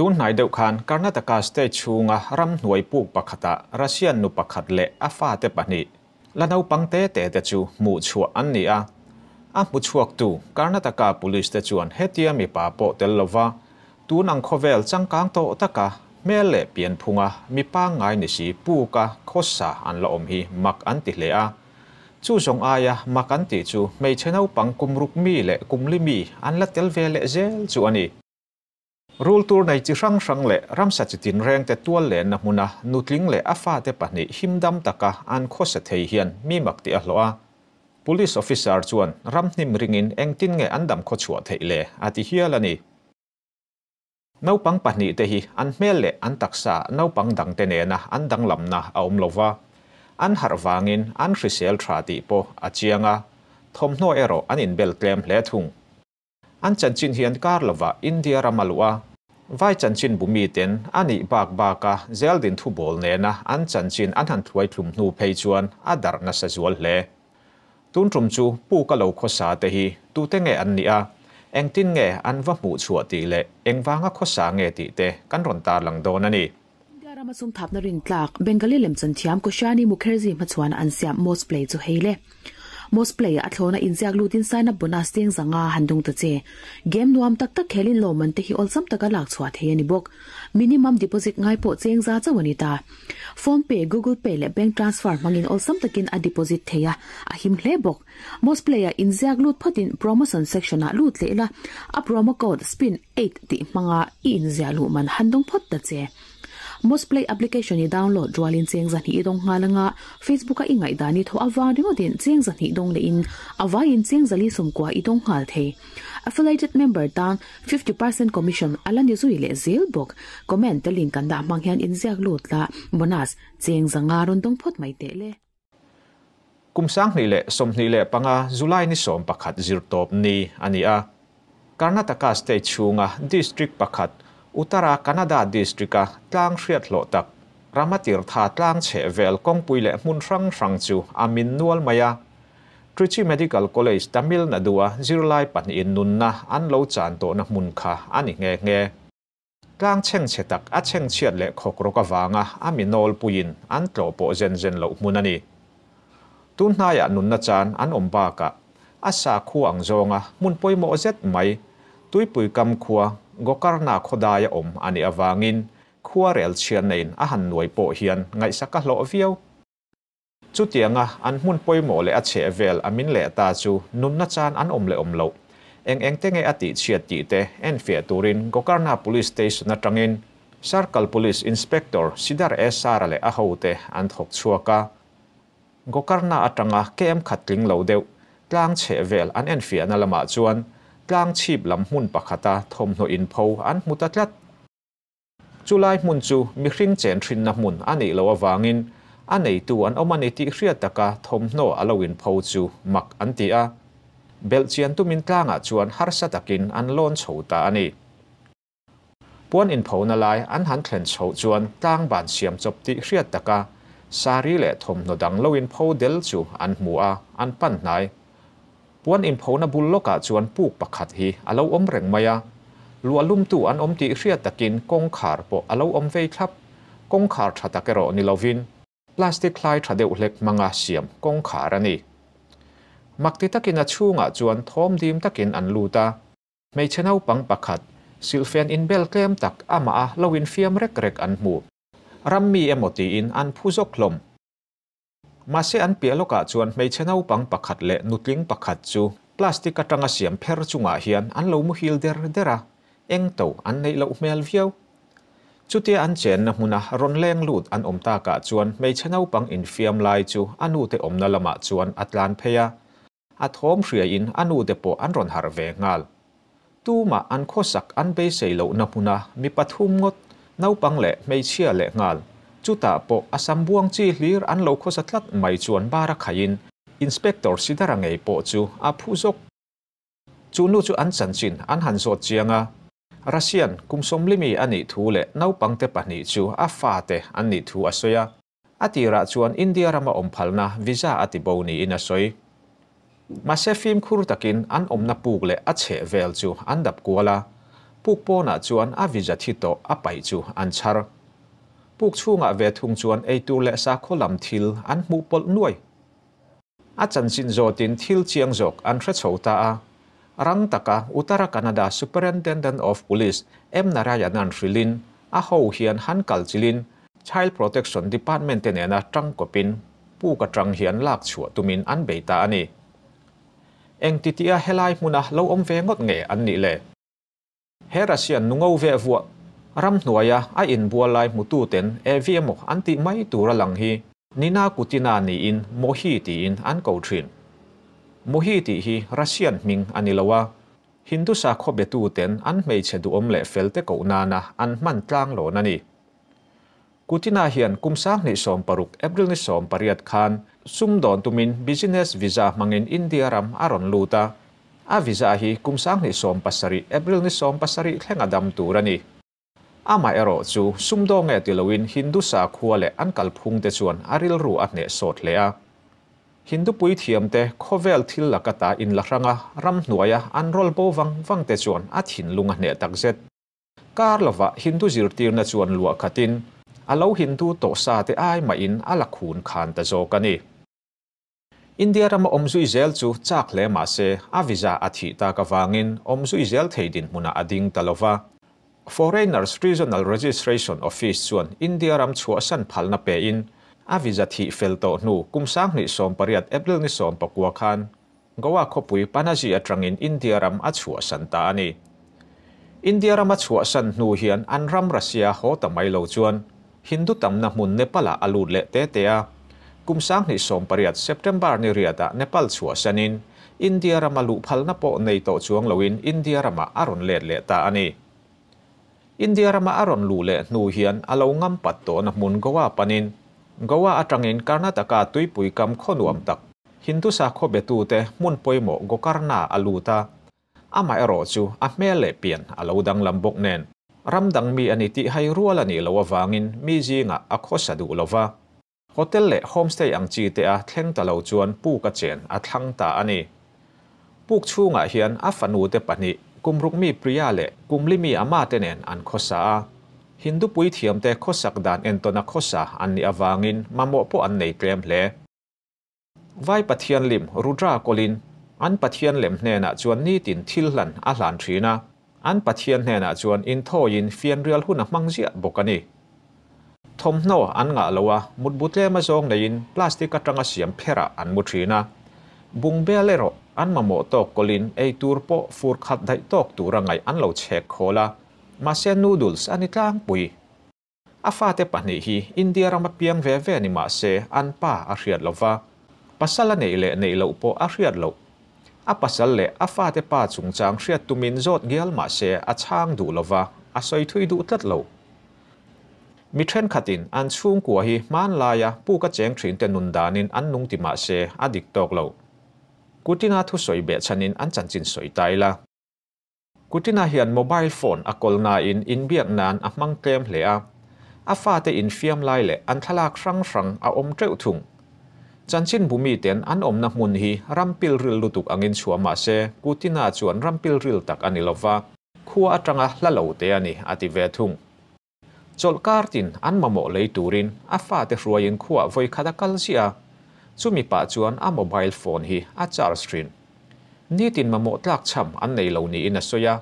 Tun hnai deuh khan Karnataka state chhunga ramhnuai puk pakhatah Russian nu pakhat leh a fate pahnih, la naupang te te te chu hmuh chhuah an ni a. A hmu chhuaktu Karnataka police te chuan hetia mipa pawh tel lova tun ang khawvel changkang tawh taka hmel leh pianphunga mi pangngai ni si puka khawsa an la awm hi mak an ti hle a. Chu zawng aia mak an tih chu hmeichhe naupang kum ruk mi leh kum li mi an la tel ve leh zel chu a ni. Rul tur nei chi hrang hrang leh ramsa chi tinreng te tual lenna hmuna nutling leh a fate pahnih himdam taka an khawsa thei hian mi mak tih a hlawh a. Police officer chuan ramhnim ringin engtin nge an dam khawchhuah theih le a ti hial a ni. Naupang pahnihte hi an hmel leh an taksa naupang dangte nena an danglamna a awm lo va, an harh vangin an hrisel tha tih pawh a chiang a, thawmhnaw erawh an inbel tlem hle thung. An chanchin hi an kar lova India ram a luh a, vai chanchin bu miten a nih bak baka zeldin thubawl nena an chanchin an han thluai thlum hnu phei chuan a darh nasa zual hle. Tun tum chu Puka lo khawsa te hi tute nge an nih a, engtin nge an va hmuh chhuah tih leh engvanga khawsa nge tih te kan rawn tarlang dawn a ni. India rama sum thapna rin tlak Bengali lemchan thiam Koshani Mukherjee hmachhuana an siam Most Play chu hei le. Most Play a thlawna inziak lutin sign up bonus cheng zanga han dung ta che. Game nuam tak tak khelin lawmman te hi awlsam taka lak chhuah thei a ni bawk. Minimum deposit ngai pawh cheng za chauh a ni ta. Phone pay, Google Pay leh bank transfer hmangin awlsam takin a deposit thei a, a him hle bawk. Most Play ah inziak lut phawtin promotion section ah lut leh ila, a promo code spin eight tih hmanga i inziah luh man han dawng phawt ta che. Most Play application i download rualin cheng zahnih i dawng nghal anga Facebook a i ngaihdan i thawh avang ringawtin cheng zahnih dawng lehin a vaiin cheng zali sawmkua i dawng nghal thei. Affiliated member tan 50% commission a la ni zui leh zel bawk. Comment te link kan dah hmang hian inziak lut la, bonus cheng zanga rawn dawng phawt mai teh le. Kum 2025 July ni 11 zirtawp ni a ni a. Karnataka state chhunga district pakhat Uttara Kannada district-a tlang hriat hlawh tak Ramatirtha tlang chhehvel kawngpui leh hmun hrang hrang chu a min nual mai a. Trichy Medical College Tamil Nadu-a zirlai pahnihin nunna an lo chan tawhna hmun kha a ni nghe nghe. Tlang chhengchhe tak a chhengchhiat leh khawk rawk avanga a mi nawlpuiin an tlawh pawh zen zen loh hmun a ni. Tun hnaiah nunna chan an awm bakah a sakhua ang zawnga hmun pawimawh zet mai Tuipui kam khua Gokarna khawdaia awm a nih avangin khua rel chhiatna-in a han nuai pawh hian ngaihsak a hlawh viau. Chutianga an hmun pawimawh leh a chhehvel a min leh ta chu nunna chan an awm leh awm loh. Eng eng te nge a tihchhiat tih te enfiah turin Gokarna Police Station atangin Circle Police Inspector Sidar A Sara leh a hote an thawk chhuak a. Gokarna atanga KM khat tling lo deuh tlang chhehvel an enfiahna lamah chuan tlang chhip lam hmun pakhata thawmhnaw inpho an hmu ta tlat. Chulai hmun chu mihring chen thinna hmun a nih loh avangin a neitu an awm a ni tih hriat taka thawmhnaw a lo inpho chu mak an ti a. Belhchian tumin tlangah chuan harsa takin an lawn chho ta a ni. Puan inphona lai an han thlen chhoh chuan tlang ban siam chawp tih hriat taka sari leh thawmhnaw dang lo inpho del chu an hmu a, an pan hnai. Puan inphona bul lawkah chuan puk pakhat hi a lo awm reng mai a, luah lumtu an awm tih hriat takin kawngkhar pawh a lo awm vei thlap. Kawngkhar tha tak erawh ni lovin plastic hlai tha deuh hlek hmanga siam kawngkhar a ni. Mak ti takin a chhungah chuan thawm dim takin an lut a. Hmeichhe naupang pakhat, silhfen inbel tlem tak amah a lo infiam rek rek an hmu. Ram mi emaw tiin an phu zawk hlawm. Mahse an piah lawkah chuan hmeichhe naupang pakhat leh nutling pakhat chu plastic atanga siam pher chungah hian an lo muhil der der a, eng to an neih loh hmel viau. Chutia an chenna hmuna rawn leng lut an awm takah chuan hmeichhe naupang infiam lai chu a nute awmna lamah chuan a tlan phei a, a thawm hriaiin a nute pawh an rawn harh ve nghal. Tumah an khawsak an beisei lohna hmuna mi pathum ngawt, naupang leh hmeichhia leh nghal. Chutah pawh a sam buang chi hlir an lo khawsa tlat mai chuan bar a khaihin Inspector Sidara ngei pawh chu a phu zawk. Chu nu chu an chanchin an han zawt chiang a, Russian kum sawmlimi a nih thu leh naupangte pahnih chu a fate an nih thu a sawi a. A tirah chuan India rama awm phalna visa a ti bo niin a sawi. Mahse fimkhur takin an awmna puk leh a chheh vel chu an dap kual a. Puk pawnah chuan a visa thi tawh a paih chu an chhar. Puk chhungah ve thung chuan eitur leh sakhaw lam thil an hmuh pawlh nuai. A chanchin zawtin thil chiang zawk an hre chho ta a. Rang taka Uttara Kannada Superintendent of Police M Narayanan hrilhin a ho hian han kal chilin Child Protection Department te nena tangkawpin puk atang hian lak chhuah tumin an bei ta a ni. Eng titia helai hmuna lo awm ve ngawt nge an nih le? He Russian nu ngo ve vuah ramhnuaia a inbual lai hmututen Evi emaw an tih mai tur a lang hi Nina Kutina niin Mohi tiin an ko thin. Mohi tih hi Russian hming a ni lo a, Hindu sakhaw betuten an hmeichhe duhawm leh felte koh nana an hman tlanglawn a ni. Kutina hian kum 2016 April ni 18 khan sumdawn tumin business visa hmangin India ram a rawn lut a. A visa hi kum 2017 April ni 17 thlenga dam tur a ni. Amaherawh chu sumdawng nge ti loin Hindu sakhua leh an kalphung te chuan a rilru a hneh sawt hle a. Hindu puithiam te khawvel thil lakata in la hranga ramhnuaia an rawl bo vang vang te chuan a thinlung a hneh takzet. Kar lova Hindu zirtirna chuan luah khatin a lo Hindu tawh sa te ai mahin a la khun khan ta zawk a ni. India rama awmzui zel chu chak hle mah se a visa a thih tak avangin awmzui zel thei dinhmunah a ding ta lova. Foreigners Regional Registration Office chuan India ram chhuahsan phalna pein a visa thih fel tawh hnu kum 2018 April ni 19 khan Goa khawpui Panaji atangin India ram a chhuahsan ta a ni. India ram a chhuahsan hnu hian an ram Russia haw ta mai lo chuan Hindu tamna hmun Nepal-ah a lut leh te te a. Kum 2018 September ni riatah Nepal chhuahsanin India rama luh phalna pawh nei tawh chuang loin India ramah a rawn let leh ta a ni. India rama a rawn luh leh hnu hian a lo ngam pat tawhna hmun Goa panin Goa atangin Karnataka tuipui kam khawnuam tak Hindu sakhaw betute hmun pawimawh Gokarna a lut a. Amaherawh chu a hmel leh pian a lo danglam bawk nen ram dang mi a ni tih hai rual a nih loh avangin mi zingah a khawsa duh lova. Hotel leh homestay ang chi te a thleng ta lo chuan puk a chen a thlang ta a ni. Puk chhungah hian a fanu te pahnih kumruk mi Priya leh kumli mi ama te nen an khawsa a. Hindu puithiam te khawsak dan entawn a khawsa an nih avangin mamawh pawh an nei tlem hle. Vai Pathian lim Rudra kawlin an Pathian lem hnenah chuan nitin thil hlan a hlan thin a. An Pathian hnenah chuan inthawiin fianrial hun a hmang ziah bawk a ni. Thawmhnaw an ngah lo a, mutbu tlem a zawng neiin plastic atanga siam pherah an mu thin a. Bungbel erawh an mamawh tawk kawlin eitur pawh fur khat daih tawk tura ngaih an lo chhek khawl a. Mahse noodles a ni tlangpui. A fate pahnih hi India rama piang ve ve ni mah se an pa a hriat lova. Pasal a neih leh neih loh pawh a hriat loh. A pasal leh a fate pa chungchang hriat tumin zawt ngial mah se a chhang duh lova, a sawi thui duh tlat lo. Mi thenkhatin an chhungkua hi hmanlaia puk a cheng thin te nun danin an nung ti mah se a dik tawk lo. Kutina thusawi behchhanin an chanchin sawi ta ila. Kutina hian mobile phone a kawlna in inbiak nan a hmang tlem hle a. A fate infiam lai leh an thlalak hrang hrang a awm teuh thung. Chanchin bumi ten an awmna hmun hi rampil ril lutuk angin chhuah mah se Kutina chuan rampil ril tak a ni lova. Khua atanga hla lo te a ni a ti ve thung. Chawlhkar tin an mamawh lei turin a fate hruaiin khuah vawi khat a kal ziah a. Chumi pah chuan a mobile phone hi a charge thin. Nitin mamawh tlak cham an nei lo niin a sawi a.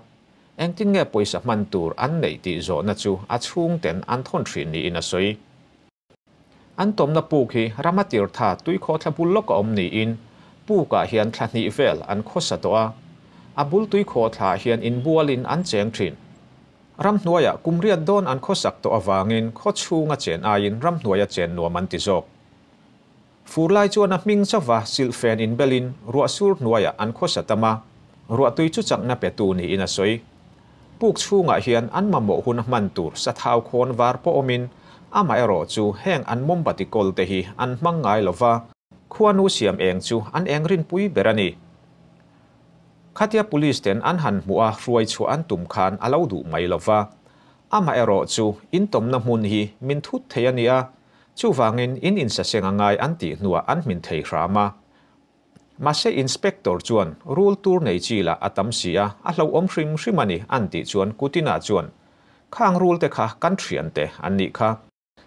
Engtin nge pawisa hman tur an neih tih zawhna chu a chhung ten an thawn thin niin a sawi. An tawmna puk hi rama tirtha tuikhawhthla bul lawk a awm niin pukah hian thla hnih vel an khawsa tawh a. A bul tuikhawhthla hian inbualin an cheng thin. Ramhnuaiah kum riat dawn an khawsak tawh avangin khaw chhunga chen aiin ramhnuaia chen nuam an ti zawk. Fur lai chuan a hming chauva silhfen inbelin ruah sur hnuaiah an khawsa tam a, ruahtui chu chakna petu niin a sawi. Puk chhungah hian an mamawh hun a hman tur sathau khawn var pawh awmin amaherawh chu heng an mombati kawl te hi an hmang ngai lova, khuanu siam eng chu an eng rinpui ber a ni. Khatia police ten an han hmuh a hruai chhuah an tum khan a lo duh mai lova. Amaherawh chu intawmna hmun hi min thut thei a ni a, chuvangin in insaseng a ngai an tih hnuah an hmin thei hram a. Mahse Inspector chuan rul tur nei chi lah a tam si a, a hlauhawm hrim hrim a ni an tih chuan Kutina chuan, Khang rul te kha kan thiante an nih kha.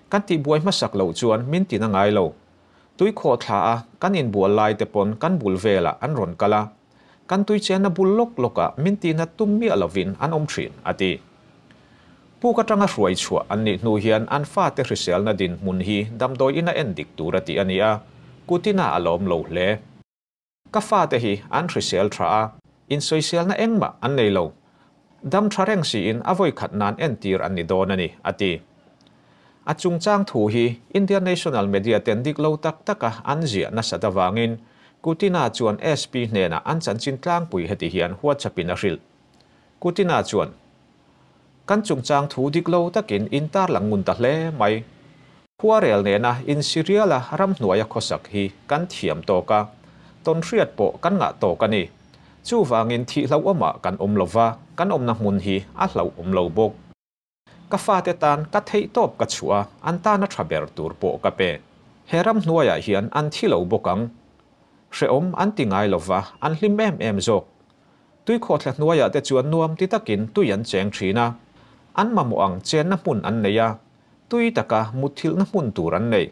Kan tihbuai hmasak loh chuan min tina ngai lo. Tui khawh thla a kan inbual lai te pawn kan bul velah an rawn kal a, kan tui chenna bul lawk lawkah min tina tum miah lovin an awm thin, a ti. Puk atanga hruai chhuah an nih hnu hian an fate hriselna dinhmun hi damdawi ina en dik tur a tih a ni a, kutina a lawm lo hle. Ka fate hi an hrisel tha a, insawiselna engmah an nei lo. Dam tha reng siin a vawikhat nan entir an ni dawn a ni, a ti. A chungchang thu hi India National Media ten dik lo tak taka an ziah nasat avangin Kutina chuan SP hnenah an chanchin tlangpui heti hian WhatsApp-in a hrilh. Kutina chuan, Kan chungchang thu dik lo takin in tarlang ngun ta hle mai. Khuarel nena insiriala ramhnuaia khawsak hi kan thiam tawk a, tawnhriat pawh kan ngah tawk a ni. Chuvangin thih hlauhawmah kan awm lo va, kan awmna hmun hi a hlauhawm lo bawk. Ka fate tan ka theihtawp ka chhuah a, an tana tha ber tur pawh ka pe. He ramhnuaiah hian an thi lo bawk ang. Hrehawm an ti ngai lo va, an hlim em em zawk. Tuikhawhthla hnuaiah te chuan nuam ti takin tui an cheng thin a, an mamawh ang chenna hmun an nei a, tui taka mutthilhna hmun tur an nei.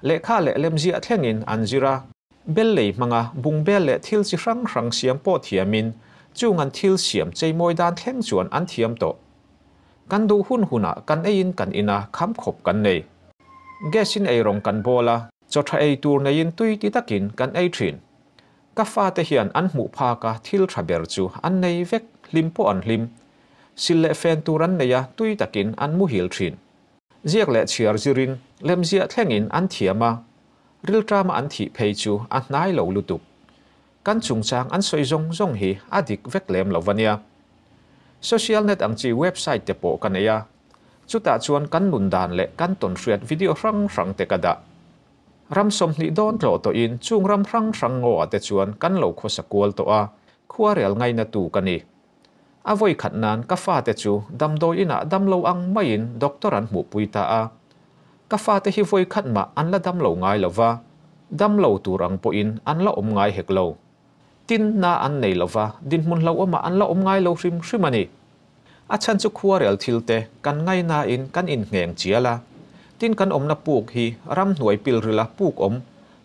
Lehkha leh lemziah thlengin an zir a, bel lei hmanga bungbel leh thil chi hrang hrang siam pawh thiamin chung an thil siam cheimawi dan thleng chuan an thiam tawh. Kan duh hun hunah kan eiin kan ina kham khawp kan nei. Gas-in eirawng kan bawl a, chaw tha ei tur neiin tui ti takin kan ei thin. Ka fate hian an hmuh phak a, thil tha ber chu an nei vek, hlim pawh an hlim. Sil leh fen tur an nei a, tui takin an muhil thin. Ziak leh chhiar zirin, lemziah thlengin an thiam a, rilṭama an thih phei chu a hnai lo lutuk. Kan chungchang an sawi zawng zawng hi a dik vek lem lo va nia. Social net ang chi website te pawh ka nei a, chutah chuan kan nun dan leh kan tawnhriat video hrang hrang te ka dah. Ram 20 dawn tlawh tawhin chung ram hrang hrang ngaw ah te chuan kan lo khawsa kual tawh a, khuarel ngaina tu ka ni. A vawi khat nan ka fate chu damdawi inah damlo ang maiin doctor an hmuhpui ta a. Ka fate hi vawi khat mah an la damlo ngai lo va, damlo tur ang pawhin an la awm ngai hek lo. Tin, na an nei lo va, dinhmun hlauhawmah an la awm ngai lo hrim hrim a ni. A chhan chu khuarel thil te kan ngainain kan inngheng chial a, tin kan awmna puk hi ramhnuai pilrila puk awm,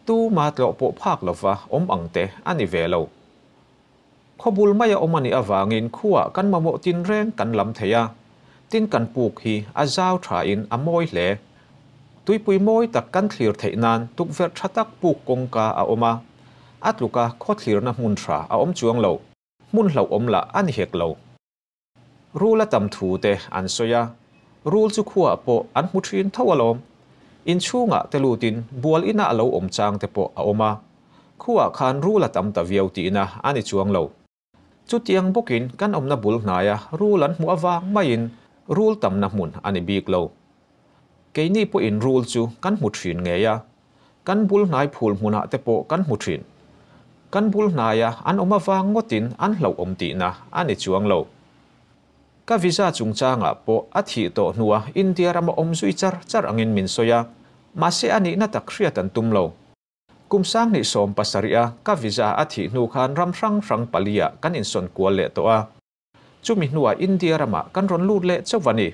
tuma tlawh pawh phak lova awm ang te a ni ve lo. Khawbul maia awm a nih avangin khuaah kan mamawh tinreng kan lam thei a, tin kan puk hi a zau thain a mawi hle. Tuipui mawi tak kan thlir theih nan tukverh tha tak puk kawngka a awm a, a tluka khaw thlirna hmun tha a awm chuang lo. Hmun hlauhawm lah a ni hek lo. Rul a tam thu te an sawi a, rul chu khuaah pawh an hmu thin tho alawm. Inchhungah te lutin bual ina a lo awm chang te pawh a awm a, khuaah khan rul a tam ta viau tihna a ni chuang lo. Chutiang bawkin kan awmna bul hnaia rul an hmuh avang maiin rul tamna hmun a ni bik lo. Keini pawhin rul chu kan hmu thin ngei a, Kan bul hnai phul hmunah te pawh kan hmu thin. Kan bul hnaia an awm avang ngawtin an hlauhawm tihna a ni chuang lo. Ka visa chungchangah pawh a thih tawh hnua India rama awm zui char char angin min sawi a, mahse a nihna tak hriat an tum lo. Kum 2017 a ka visa a thih hnu khan ram hrang hrang paliah kan insawn kual leh tawh a. Chumi hnuah India ramah kan rawn lut leh chauh a ni.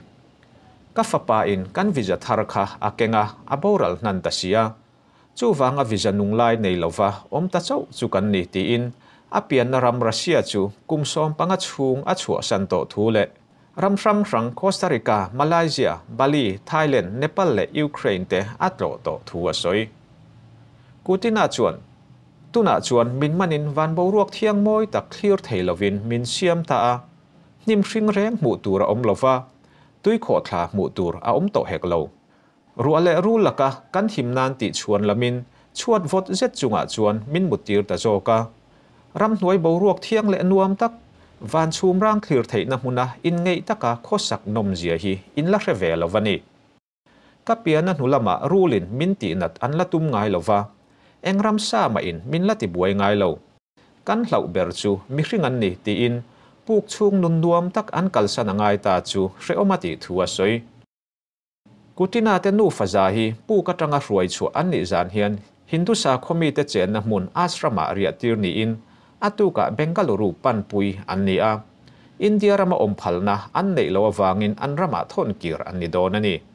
Ka fapa in kan visa thar kha a keng a, a boral hnan ta si a. Chuvanga visa nung lai nei lova awm ta chauh chu kan ni tiin a pianna ram Russia chu kum 15 chhung a chhuahsan tawh thu leh ram hrang hrang Costa Rica, Malaysia, Bali, Thailand, Nepal leh Ukraine te a tlawh tawh thu a sawi. Putina chuan Tunah chuan min manin van boruak thiang mawi tak thlir thei lovin min siam ta a, hnim hring reng hmuh tur a awm lo va, tui khawhthla hmuh tur a awm tawh hek lo. Ruah leh rul laka kan him nan tih chhuan lamin chhuat vawt zet chungah chuan min muttir ta zawk a. Ramhnuai boruak thiang leh nuam tak, van chhum rang thlir theihna hmuna inngeih taka khawsak nawmzia hi in la hre ve lo va ni. Ka piana hnu lamah rulin min tihnat an la tum ngai lo va, eng ramsa mahin min la tibuai ngai lo. Kan hlauh ber chu mihring an ni tiin puk chhung nun nuam tak an kalsan a ngai ta chu hrehawm a tih thu a sawi. Kutina te nufa za hi puk atanga hruai chhuah an nih zan hian Hindu sakhaw mite chenna hmun ashram-ah riahtir niin a tukah Bengaluru panpui an ni a. India rama awm phalna an neih loh avangin an ramah thawn kir an ni dawn a ni.